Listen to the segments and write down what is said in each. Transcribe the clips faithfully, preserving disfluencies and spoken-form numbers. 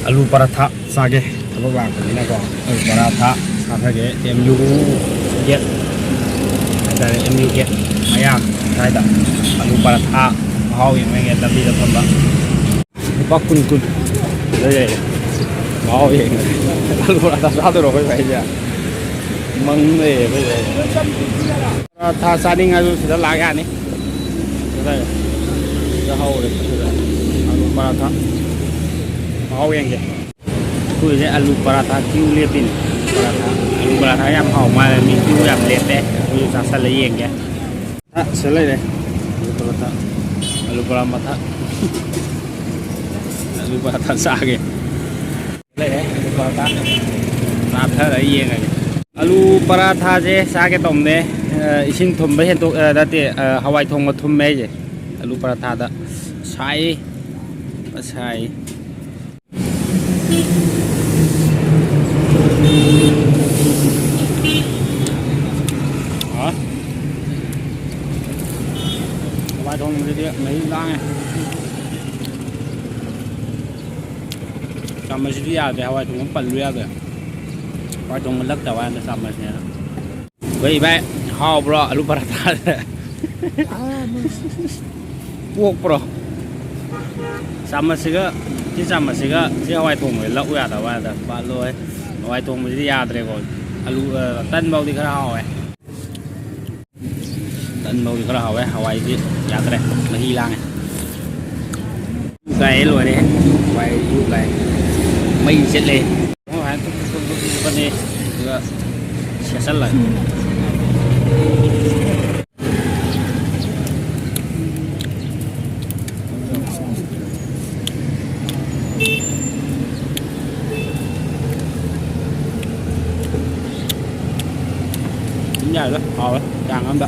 ꯑꯂꯨ ꯄꯔꯥꯊꯥ ꯆꯥꯒꯦ꯫ ꯊꯕꯛ ꯂꯥꯛꯄꯅꯤꯅꯀꯣ, ꯑꯂꯨ ꯄꯔꯥꯊꯥ ꯆꯥꯊꯒꯦ꯫ ꯑꯦꯝ ꯌꯨ ꯒꯦꯠ ꯍꯥꯏꯇꯥꯔꯦ, ꯑꯦꯝ ꯌꯨ ꯒꯦꯠ ꯃꯌꯥ ꯁ꯭ꯋꯥꯏꯗ ꯑꯂꯨ ꯄꯔꯥꯊꯥ ꯃꯍꯥꯎ ꯌꯦꯡꯉꯒꯦ, ꯂꯝꯕꯤꯗ ꯐꯝꯕ꯫ ꯂꯨꯄꯥ ꯀꯨꯟ, ꯀꯨꯟ ꯂꯩꯔꯦ꯫ ꯃꯍꯥꯎ ꯌꯦꯡꯉꯒꯦ꯫ ꯑꯂꯨ ꯄꯔꯥꯊꯥ ꯆꯥꯗꯣꯏꯔꯣ ꯑꯩꯈꯣꯏ ꯚꯥꯏꯁꯦ? ꯃꯪ ꯂꯩꯔꯦ ꯑꯩꯈꯣꯏ ꯚꯥꯏꯁꯦ꯫ ꯄꯔꯥꯊꯥ ꯆꯥꯅꯤꯡꯉꯁꯨ ꯁꯤꯗ ꯂꯥꯛ ꯌꯥꯅꯤ꯫ ꯁꯤꯗ ꯍꯧꯔꯦ, ꯁꯤꯗ ꯑꯂꯨ ꯄꯔꯥꯊꯥ ꯃꯍꯥꯎ ꯌꯦꯡꯒꯦ꯫ ꯑꯩꯈꯣꯏꯁꯦ ꯑꯂꯨ ꯄꯔꯥꯊꯥ ꯀ꯭ꯌꯨ ꯂꯦꯞꯄꯤꯅꯦ꯫ ꯄꯔꯥꯊꯥ, ꯑꯂꯨ ꯄꯔꯥꯊꯥ ꯌꯥꯝ ꯍꯥꯎ ꯃꯥꯜꯂꯦ, ꯃꯤ ꯀ꯭ꯌꯨ ꯌꯥꯝ ꯂꯦꯞꯄꯦ꯫ ꯑꯩꯈꯣꯏꯁꯨ ꯆꯥꯁꯜꯂ ꯌꯦꯡꯒꯦ꯫ ꯑ, ꯁꯤꯗ ꯂꯩꯔꯦ꯫ ꯑꯂꯨ ꯄꯔꯥꯊꯥ, ꯑꯂꯨ ꯄꯔꯥꯊꯥ, ꯑꯂꯨ ꯄꯔꯥꯊꯥ ꯆꯥꯒꯦ꯫ ꯂꯩꯔꯦ ꯑꯂꯨ ꯄꯔꯥꯊꯥ꯫ ꯆꯥꯊꯔ ꯌꯦꯡꯉꯒꯦ꯫ ꯑꯂꯨ ꯄꯔꯥꯊꯥꯁꯦ ꯆꯥꯒꯦ ꯇꯧꯕꯅꯦ꯫ ꯑ, ꯏꯁꯤꯡ ꯊꯨꯝꯕ ꯍꯦꯟꯇꯣꯛ-, ꯑ, ꯅꯠꯇꯦ, ꯑ, ꯍꯋꯥꯏ ꯊꯣꯡꯕ ꯊꯨꯝꯃꯦ ꯑꯩꯁꯦ꯫ ꯑꯂꯨ ꯄꯔꯥꯊꯥꯗ ꯁꯥꯏ꯫ ꯁꯥꯏ꯫ ꯍꯥ? ꯍꯋꯥꯏ ꯊꯣꯡꯕꯁꯤꯗꯤ ꯃꯍꯤ ꯂꯥꯡꯉꯦ꯫ ꯆꯥꯃꯁꯁꯤꯗꯤ ꯌꯥꯗ꯭ꯔꯦ, ꯍꯋꯥꯏ ꯊꯣꯡꯕ ꯄꯜꯂꯨ ꯌꯥꯗ꯭ꯔꯦ꯫ ꯍꯋꯥꯏ ꯊꯣꯡꯕ ꯂꯛꯇꯕ ꯍꯥꯏꯅ ꯆꯥꯃꯁꯅꯦꯅ꯫ ꯑꯩꯈꯣꯏ ꯏꯕꯥꯏ, ꯍꯥꯎꯕ꯭ꯔꯣ ꯑꯂꯨ ꯄꯔꯥꯊꯥ? ꯄꯣꯛꯄ꯭ꯔꯣ? ꯆꯥꯃꯁꯁꯤꯒ, ꯁꯤ ꯆꯥꯃꯁꯁꯤꯒ ꯁꯤ ꯍꯋꯥꯏ ꯊꯣꯡꯕꯁꯦ ꯂꯧ ꯌꯥꯗꯕ ꯍꯥꯏꯗ ꯄꯥꯜꯂꯣꯏ꯫ ꯍꯋꯥꯏ ꯊꯣꯡꯕꯁꯤꯗꯤ ꯌꯥꯗ꯭ꯔꯦꯀꯣ꯫ ꯑꯂꯨ, ꯑ, ꯇꯟꯐꯧꯗꯤ ꯈꯔ ꯍꯥꯎꯋꯦ꯫ ꯇꯟꯐꯧꯗꯤ ꯈꯔ ꯍꯥꯎꯋꯦ, ꯍꯋꯥꯏꯗꯤ ꯌꯥꯗ꯭ꯔꯦ, ꯃꯍꯤ ꯂꯥꯡꯉꯦ꯫ ꯀꯥꯏ ꯂꯣꯏꯔꯦ, ꯍꯋꯥꯏ ꯀꯥꯏ꯫ ꯃꯩ ꯆꯠꯂꯦ꯫ ꯁꯨꯃꯥꯏꯅ ꯇꯨꯞ ꯇꯨꯞ ꯇꯨꯞ ꯇꯨꯞ ꯇꯨꯞꯄꯅꯤ, ꯑꯗꯨꯒ ꯁꯦꯠꯆꯜꯂꯒꯦ꯫ ꯑꯗꯨꯝ ꯌꯥꯏꯗ, ꯍꯥꯎꯋꯦ, ꯆꯥꯡ ꯑꯝꯗ꯫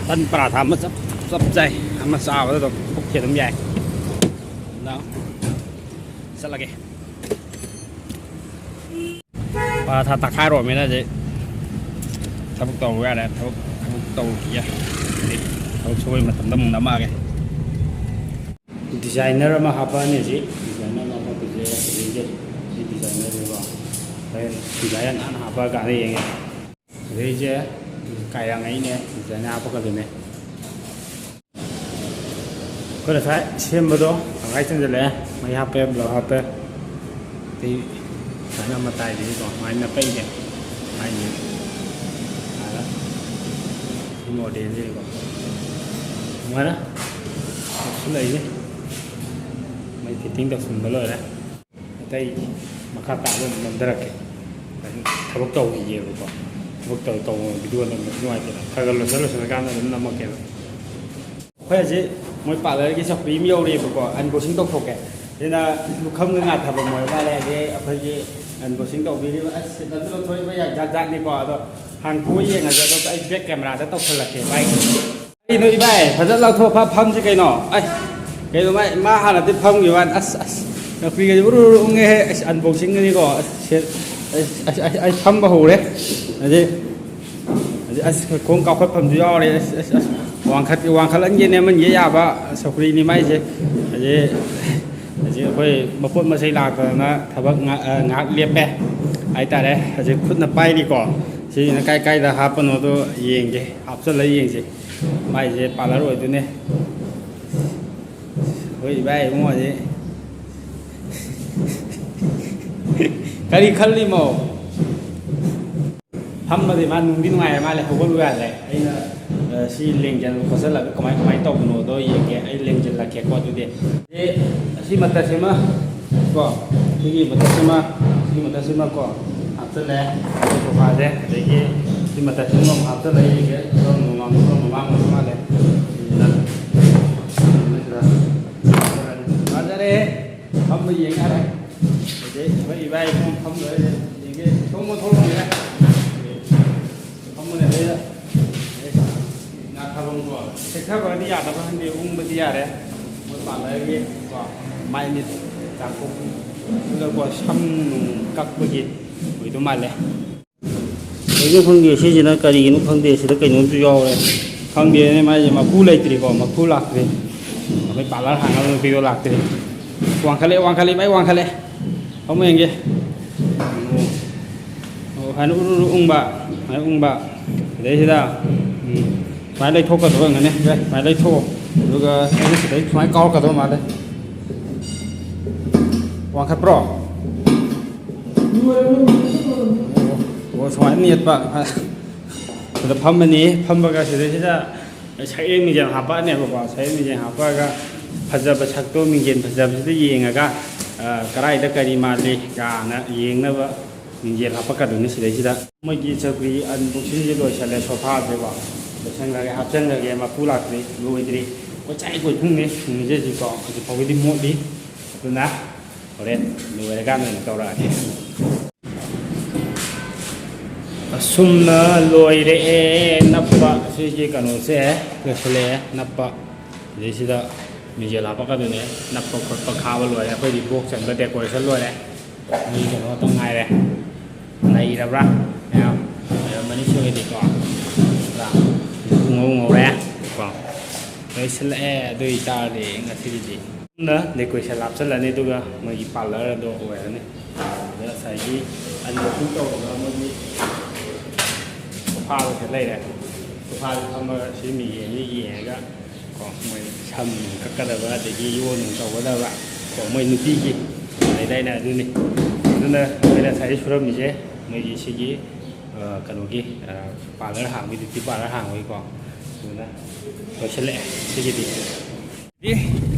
ꯇꯟ ꯄꯔꯥꯊꯥ ꯑꯃ ꯆꯞ, ꯆꯞ ꯆꯥꯏ, ꯑꯃ ꯆꯥꯕꯗ ꯑꯗꯨꯝ ꯄꯨꯛꯁꯦ ꯑꯗꯨꯝ ꯌꯥꯏ꯫ ꯂꯥꯛꯑꯣ꯫ ꯆꯠꯂꯒꯦ꯫ ꯄꯔꯥꯊꯥ ꯇꯛꯈꯥꯏꯔꯣꯃꯤꯅ ꯍꯧꯖꯤꯛ ꯊꯕꯛ ꯇꯧꯔꯨ ꯌꯥꯔꯦ꯫ ꯊꯕꯛ, ꯊꯕꯛ ꯇꯧꯔꯨꯈꯤꯒꯦ꯫ ꯍꯧꯖꯤꯛ ꯊꯕꯛ ꯁꯨꯕꯒꯤ ꯃꯇꯝꯗ ꯑꯃꯨꯛ ꯅꯝꯃꯛꯑꯒꯦ꯫ Designer ꯑꯃ ꯍꯥꯞꯄꯛꯑꯅꯤ ꯍꯧꯖꯤꯛ꯫ Designer ꯑꯃ ꯍꯥꯞꯄꯛ-, ꯍꯧꯖꯤꯛꯁꯦ ꯁꯤ ꯗꯤꯖꯥꯏꯟꯅꯔꯁꯦꯀꯣ, ꯍꯣꯔꯦꯟ ꯗꯤꯖꯥꯏꯟ ꯅꯥꯟꯅ ꯍꯥꯞꯄꯛꯑꯀꯥꯟꯗ ꯌꯦꯡꯉꯦ꯫ ꯑꯗꯩꯁꯦ ꯀꯥꯏꯔꯥꯡ ꯑꯩꯅꯦ ꯗꯤꯖꯥꯏꯟ ꯍꯥꯞꯄꯛꯀꯗꯣꯏꯅꯦ꯫ ꯑꯩꯈꯣꯏ ꯉꯁꯥꯏ ꯁꯦꯝꯕꯗꯣ ꯇꯪꯈꯥꯏ ꯆꯟꯁꯤꯜꯂꯛꯑꯦ꯫ ꯃꯩ ꯍꯥꯞꯄꯦ, ꯕ꯭ꯂꯣꯛ ꯍꯥꯞꯄꯦ꯫ ꯑꯗꯩ ꯁꯨꯃꯥꯏꯅ ꯃꯇꯥꯏꯗꯒꯤꯀꯣ ꯁꯨꯃꯥꯏꯅ ꯅꯞꯄꯛꯏꯁꯦ ꯃꯥꯏꯁꯦ꯫ ꯁꯨꯃꯥꯏꯅ ꯁꯤ ꯃꯣꯗꯦꯜꯁꯤꯀꯣ ꯁꯨꯃꯥꯏꯅ ꯅꯞꯁꯤꯜꯂꯛꯏꯁꯦ꯫ ꯃꯩ ꯐꯤꯠꯇꯤꯡ ꯇꯧꯁꯤꯟꯕ ꯂꯣꯏꯔꯦ꯫ ꯑꯇꯩ ꯃꯈꯥ ꯇꯥꯕ ꯑꯗꯨꯝ ꯅꯝꯊꯔꯛꯀꯦ꯫ ꯊꯕꯛ ꯇꯧꯈꯤꯒꯦꯕꯀꯣ꯫ ꯊꯕꯛ ꯇꯧ-, ꯇꯧꯕ ꯚꯤꯗꯤꯑꯣ ꯅꯝꯕꯁꯨ ꯅꯨꯡꯉꯥꯏꯇꯦꯅ ꯈꯔ ꯈꯔ ꯂꯣꯏꯁꯤꯜ ꯂꯣꯏꯁꯤꯜꯂꯀꯥꯟꯗ ꯑꯗꯨꯝ ꯅꯝꯃꯛꯀꯦꯕ꯫ ꯑꯩꯈꯣꯏ ꯍꯧꯖꯤꯛ ꯃꯣꯏ ꯄꯥꯔꯂꯔꯒꯤ ꯆꯧꯀ꯭ꯔꯤ ꯑꯃ ꯌꯧꯔꯤꯕꯀꯣ, ꯑꯟꯕꯣꯛꯁꯤꯡ ꯇꯧꯊꯣꯛꯀꯦ꯫ ꯁꯤꯅ ꯂꯨꯈꯝꯒ ꯉꯥꯊꯕ ꯃꯣꯏ ꯃꯥꯜꯂꯦ꯫ ꯍꯥꯏꯗꯤ ꯑꯩꯈꯣꯏꯒꯤ ꯑꯟꯕꯣꯛꯁꯤꯡ ꯇꯧꯕꯤꯔꯤꯕ, ꯑꯁ, ꯁꯤꯗꯁꯨ ꯂꯧꯊꯣꯛꯏꯕ ꯌꯥꯝ ꯖꯥꯠ ꯖꯥꯠꯅꯤꯀꯣ꯫ ꯑꯗꯣ ꯍꯥꯡꯇꯣꯛꯑ ꯌꯦꯡꯉꯁꯦ꯫ ꯑꯗꯣ ꯑꯩ ꯕꯦꯛ ꯀꯦꯃꯦꯔꯥꯗ ꯇꯧꯁꯜꯂꯛꯀꯦ ꯚꯥꯏ꯫ ꯀꯩꯅꯣ ꯏꯕꯥꯏ, ꯐꯖꯅ ꯂꯧꯊꯣꯛ ꯐ-, ꯐꯝꯁꯤ ꯀꯩꯅꯣ꯫ ꯑꯩ, ꯀꯩꯅꯣ ꯃꯥ, ꯃꯥ ꯍꯥꯟꯅꯗꯤ ꯐꯝꯈꯤꯕ ꯋꯥꯅꯤ꯫ ꯑꯁ, ꯑꯁ, ꯆꯧꯀ꯭ꯔꯤꯒꯁꯦ ꯎꯔꯨ ꯎꯔꯨ ꯎꯪꯉꯦꯍꯦ꯫ ꯑꯁ, ꯑꯟꯕꯣꯛꯁꯤꯡꯒꯅꯤꯀꯣ꯫ ꯑꯁ, ꯁꯦ-, ꯑꯁ, ꯑꯁ, ꯑꯩ, ꯑꯩ ꯐꯝꯕ ꯍꯧꯔꯦ꯫ ꯑꯗꯩ, ꯑꯗꯩ, ꯑꯁ, ꯈꯣꯡ ꯀꯥꯎꯈꯠꯐꯝꯁꯨ ꯌꯥꯎꯔꯦ꯫ ꯑꯁ, ꯑꯁ, ꯑꯁ, ꯋꯥꯡꯈꯠ-, ꯋꯥꯡꯈꯠꯍꯟꯒꯦ ꯅꯦꯝꯍꯟꯒꯦ ꯌꯥꯕ ꯆꯧꯀ꯭ꯔꯤꯅꯤ ꯃꯥꯏꯁꯦ꯫ ꯑꯗꯩ, ꯍꯧꯖꯤꯛ ꯑꯩꯈꯣꯏ ꯃꯄꯣꯠ ꯃꯆꯩ ꯂꯥꯛꯇꯗꯅ ꯊꯕꯛ ꯉꯥ-, ꯑ, ꯉꯥꯏꯍꯥꯛ ꯂꯦꯞꯄꯦ ꯍꯥꯏꯇꯥꯔꯦ꯫ ꯍꯧꯖꯤꯛ ꯈꯨꯠꯅ ꯄꯥꯏꯔꯤꯀꯣ꯫ ꯁꯤꯁꯤꯅ ꯀꯥꯏ ꯀꯥꯏꯗ ꯍꯥꯞꯄꯅꯣꯗꯣ ꯌꯦꯡꯒꯦ, ꯍꯥꯞꯆꯜꯂ ꯌꯦꯡꯁꯦ꯫ ꯃꯥꯏꯁꯦ ꯄꯥꯔꯂꯔ ꯑꯣꯏꯗꯣꯏꯅꯦ꯫ ꯑꯩꯈꯣꯏ ꯏꯕꯥꯏ ꯏꯕꯨꯡꯉꯣꯁꯦ ꯀꯔꯤ ꯈꯜꯂꯤꯃꯣ? ꯐꯝꯕꯗꯤ ꯃꯥ ꯅꯨꯡꯗꯤ ꯅꯨꯡꯉꯥꯏꯔꯦ ꯃꯥꯜꯂꯦ, ꯍꯧꯒꯠꯂꯨ ꯌꯥꯗ꯭ꯔꯦ꯫ ꯑꯩꯅ, ꯑ, ꯁꯤ ꯂꯦꯡꯖꯜ ꯈꯣꯠꯆꯜꯂꯒ ꯀꯃꯥꯏ ꯀꯃꯥꯏꯅ ꯇꯧꯕꯅꯣꯗꯣ ꯌꯦꯡꯒꯦ꯫ ꯑꯩ ꯂꯦꯡꯖꯜꯂꯛꯀꯦꯀꯣ꯫ ꯑꯗꯨꯗꯤ ꯑꯦ, ꯑꯁꯤ ꯃꯊꯛꯁꯤꯃ ꯀꯣ, ꯁꯤꯒꯤ ꯃꯊꯛꯁꯤꯃ, ꯁꯤꯒꯤ ꯃꯊꯛꯁꯤꯃ ꯀꯣ ꯍꯥꯞꯆꯜꯂꯦ꯫ ꯑꯗꯨ ꯁꯣꯐꯥꯁꯦ, ꯑꯗꯒꯤ ꯁꯤ ꯃꯊꯛꯁꯤꯃ ꯑꯃꯨꯛ ꯍꯥꯞꯆꯜꯂꯦ꯫ ꯌꯦꯡꯒꯦ, ꯃꯃꯥꯡ ꯃꯃꯥꯡ ꯃꯥꯜꯂꯦ꯫ ꯁꯤꯗ, ꯁꯤꯗ ꯐꯖꯔꯦ꯫ ꯐꯝꯕ ꯌꯦꯡ ꯌꯥꯔꯦ꯫ ꯑꯗꯩ ꯑꯩꯈꯣꯏ ꯏꯕꯥꯏ ꯏꯕꯨꯡ ꯐꯝꯗꯣꯔꯦ꯫ ꯌꯦꯡꯒꯦ, ꯊꯣꯡꯕ ꯊꯣꯛꯂꯝꯃꯤꯔ? ꯐꯝꯕꯅꯦ ꯑꯗꯩꯗ꯫ ꯉꯥ ꯊꯥꯕꯝꯀꯣ꯫ ꯁꯦꯛꯊꯕꯗꯤ ꯌꯥꯗꯕ꯭ꯔꯥ ꯈꯪꯗꯦ, ꯎꯪꯕꯗꯤ ꯌꯥꯔꯦ꯫ ꯃꯣꯏ ꯄꯥꯔꯂꯔꯒꯤ ꯀꯣ, ꯃꯥꯏ ꯃꯤꯠ ꯇꯥꯊꯣꯛ-, ꯑꯗꯨꯒꯀꯣ, ꯁꯝ ꯅꯨꯡ ꯀꯛꯄꯒꯤ ꯑꯣꯏꯗꯧ ꯃꯥꯜꯂꯦ꯫ ꯀꯩꯅꯣ ꯈꯪꯗꯦ, ꯁꯤꯁꯤꯅ ꯀꯔꯤꯒꯤꯅꯣ ꯈꯪꯗꯦ, ꯁꯤꯗ ꯀꯩꯅꯣꯝꯁꯨ ꯌꯥꯎꯔꯦ꯫ ꯈꯪꯗꯦꯅꯦ, ꯃꯥꯏꯁꯦ ꯃꯄꯨ ꯂꯩꯇ꯭ꯔꯤꯀꯣ, ꯃꯄꯨ ꯂꯥꯛꯇ꯭ꯔꯤ꯫ ꯑꯩꯈꯣꯏ ꯄꯥꯔꯂꯔ ꯍꯥꯡꯅꯕ ꯅꯨꯄꯤꯗꯣ ꯂꯥꯛꯇ꯭ꯔꯤ꯫ ꯋꯥꯡꯈꯠꯂꯦ, ꯋꯥꯡꯈꯠꯂꯦ, ꯚꯥꯏ, ꯋꯥꯡꯈꯠꯂꯦ꯫ ꯐꯝꯃꯨ ꯌꯦꯡꯒꯦ꯫ ꯑꯣ, ꯁꯨꯃꯥꯏꯅ ꯎꯔꯨ ꯎꯔꯨ ꯎꯪꯕ, ꯁꯨꯃꯥꯏꯅ ꯎꯪꯕ꯫ ꯁꯤꯗꯩꯁꯤꯗ, ꯎꯝ, ꯁꯨꯃꯥꯏꯅ ꯂꯩꯊꯣꯛꯀꯗꯕ ꯑꯣꯏꯔꯝꯒꯅꯤ꯫ ꯁꯦ, ꯁꯨꯃꯥꯏꯅ ꯂꯩꯊꯣꯛꯑꯣ꯫ ꯑꯗꯨꯒ ꯑꯩꯅ ꯁꯤꯗꯩ ꯁꯨꯃꯥꯏꯅ ꯀꯥꯎꯔꯛꯀꯗꯕ ꯃꯥꯜꯂꯦ꯫ ꯋꯥꯡꯈꯠꯄ꯭ꯔꯣ? ꯑꯣ, ꯑꯣ, ꯁꯨꯃꯥꯏꯅ ꯅꯦꯠꯄ꯫ ꯑꯗ ꯐꯝꯃꯅꯤ꯫ ꯐꯝꯃꯒ ꯁꯤꯗꯩꯁꯤꯗ ꯁꯛꯌꯦꯡ ꯃꯤꯡꯖꯦꯜ ꯍꯥꯞꯄꯛꯑꯅꯦꯕꯀꯣ꯫ ꯁꯛꯌꯦꯡ ꯃꯤꯡꯖꯦꯜ ꯍꯥꯞꯄꯛꯑꯒ ꯐꯖꯕ ꯁꯛꯇꯣ, ꯃꯤꯡꯖꯦꯜ ꯐꯖꯕꯁꯤꯗ ꯌꯦꯡꯉꯒ, ꯑ, ꯀꯗꯥꯏꯗ ꯀꯔꯤ ꯃꯥꯜꯂꯤ ꯀꯥꯏꯅ ꯌꯦꯡꯅꯕ ꯃꯤꯡꯖꯦꯜ ꯍꯥꯞꯄꯛꯀꯗꯣꯏꯅꯤ ꯁꯤꯗꯩꯁꯤꯗ꯫ ꯃꯣꯏꯒꯤ ꯆꯧꯀ꯭ꯔꯤ unboxingꯁꯦ ꯂꯣꯏꯁꯜꯂꯦ, sofaꯁꯦꯀꯣ꯫ ꯂꯣꯏꯁꯟꯈ꯭ꯔꯒꯦ, ꯍꯥꯞꯆꯟꯈ꯭ꯔꯒꯦ꯫ ꯃꯄꯨ ꯂꯥꯛꯇ꯭ꯔꯤ, ꯂꯣꯏꯗ꯭ꯔꯤ꯫ ꯀꯣꯏꯆꯥꯏ ꯀꯣꯏꯊꯨꯡꯅꯤ ꯊꯨꯡꯉꯤꯁꯦ ꯍꯧꯖꯤꯛꯐꯥꯎ꯫ ꯍꯧꯖꯤꯛ ꯐꯥꯎꯒꯤꯗꯤ ꯃꯣꯠꯂꯤ꯫ ꯑꯗꯨꯅ ꯍꯣꯔꯦꯟ ꯂꯣꯏꯔꯀꯥꯟꯗ ꯑꯣꯏꯅ ꯇꯧꯔꯛꯑꯒꯦ꯫ ꯑꯁꯨꯝꯅ ꯂꯣꯏꯔꯛꯑꯦ ꯅꯞꯄ꯫ ꯁꯤꯒꯤ ꯀꯩꯅꯣꯁꯦ ꯂꯣꯏꯁꯤꯜꯂꯛꯑꯦ ꯅꯞꯄ꯫ ꯑꯗꯩꯁꯤꯗ ꯃꯤꯡꯖꯦꯜ ꯍꯥꯞꯄꯛꯀꯗꯣꯏꯅꯦ꯫ ꯅꯞꯄ ꯈꯣꯠꯄ ꯈꯥꯕ ꯂꯣꯏꯔꯦ꯫ ꯑꯩꯈꯣꯏꯗꯤ box ꯆꯟꯕ decoration ꯂꯣꯏꯔꯦ꯫ ꯃꯤ ꯀꯩꯅꯣ ꯈꯛꯇꯪ ꯉꯥꯏꯔꯦ꯫ ꯂꯩꯔꯕ꯭ꯔꯥ? ꯃꯌꯥꯝ ꯂꯩꯔꯝꯃꯅꯤ ꯁꯤꯃꯗꯤꯀꯣ꯫ ꯄꯨꯔꯥ ꯉꯧ ꯉꯧꯔꯦ ꯀꯣ꯫ ꯂꯣꯏꯁꯤꯜꯂꯛꯑꯦ꯫ ꯑꯗꯨ ꯑꯣꯏꯇꯥꯔꯗꯤ ꯉꯁꯤꯒꯤꯗꯤ ꯁꯣꯝꯗ decoration ꯍꯥꯞꯆꯤꯜꯂꯅꯤ, ꯑꯗꯨꯒ ꯃꯣꯏꯒꯤ parlour ꯑꯗꯣ ꯑꯣꯏꯔꯅꯤ꯫ ꯑꯗꯨꯗ ꯉꯁꯥꯏꯒꯤ unboxing ꯇꯧꯔꯒ ꯃꯣꯏꯒꯤ sofaꯗꯨꯁꯨ ꯂꯩꯔꯦ꯫ Sofaꯗ ꯐꯝꯃꯒ ꯁꯤ ꯃꯤꯡꯖꯦꯜꯁꯤ ꯌꯦꯡꯉꯒ ꯀꯣ, ꯃꯣꯏ ꯁꯝ ꯀꯛꯀꯗꯕ, ꯑꯗꯒꯤ ꯌꯣ ꯅꯨꯡ ꯇꯧꯒꯗꯕ ꯀꯣ, ꯃꯣꯏ ꯅꯨꯄꯤꯒꯤ ꯂꯩꯗꯥꯏꯅꯦ, ꯑꯗꯨꯅꯤ꯫ ꯑꯗꯨꯅ ꯑꯩꯅ ꯉꯁꯥꯏ ꯁꯨꯔꯝꯃꯤꯁꯦ ꯃꯣꯏꯒꯤ ꯁꯤꯒꯤ, ꯑ, ꯀꯩꯅꯣꯒꯤ, ꯑ, parlour ꯍꯥꯡꯕꯒꯤ, beauty parlour ꯍꯥꯡꯕꯒꯤꯀꯣ꯫ ꯑꯗꯨꯅ ꯂꯣꯏꯁꯤꯜꯂꯛꯑꯦ ꯁꯤꯒꯤꯗꯤ꯫ ꯗꯤ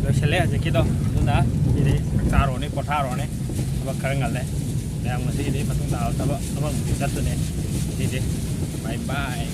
ꯂꯣꯏꯁꯤꯜꯂꯦ ꯍꯧꯖꯤꯛꯀꯤꯗꯣ꯫ ꯑꯗꯨꯅ ꯁꯤꯗꯤ ꯆꯥꯛ ꯆꯥꯔꯨꯔꯅꯤ, ꯄꯣꯊꯥꯔꯨꯔꯅꯤ꯫ ꯊꯕꯛ ꯈꯔ ꯉꯜꯂꯦ꯫ ꯃꯌꯥꯝ ꯉꯁꯤꯒꯤꯗꯤ ꯃꯇꯨꯡ ꯇꯥꯕ ꯊꯕꯛ ꯑꯃꯃꯨꯛꯇꯤ ꯆꯠꯇꯨꯅꯦ꯫ ꯉꯁꯤꯗꯤ bye bye꯫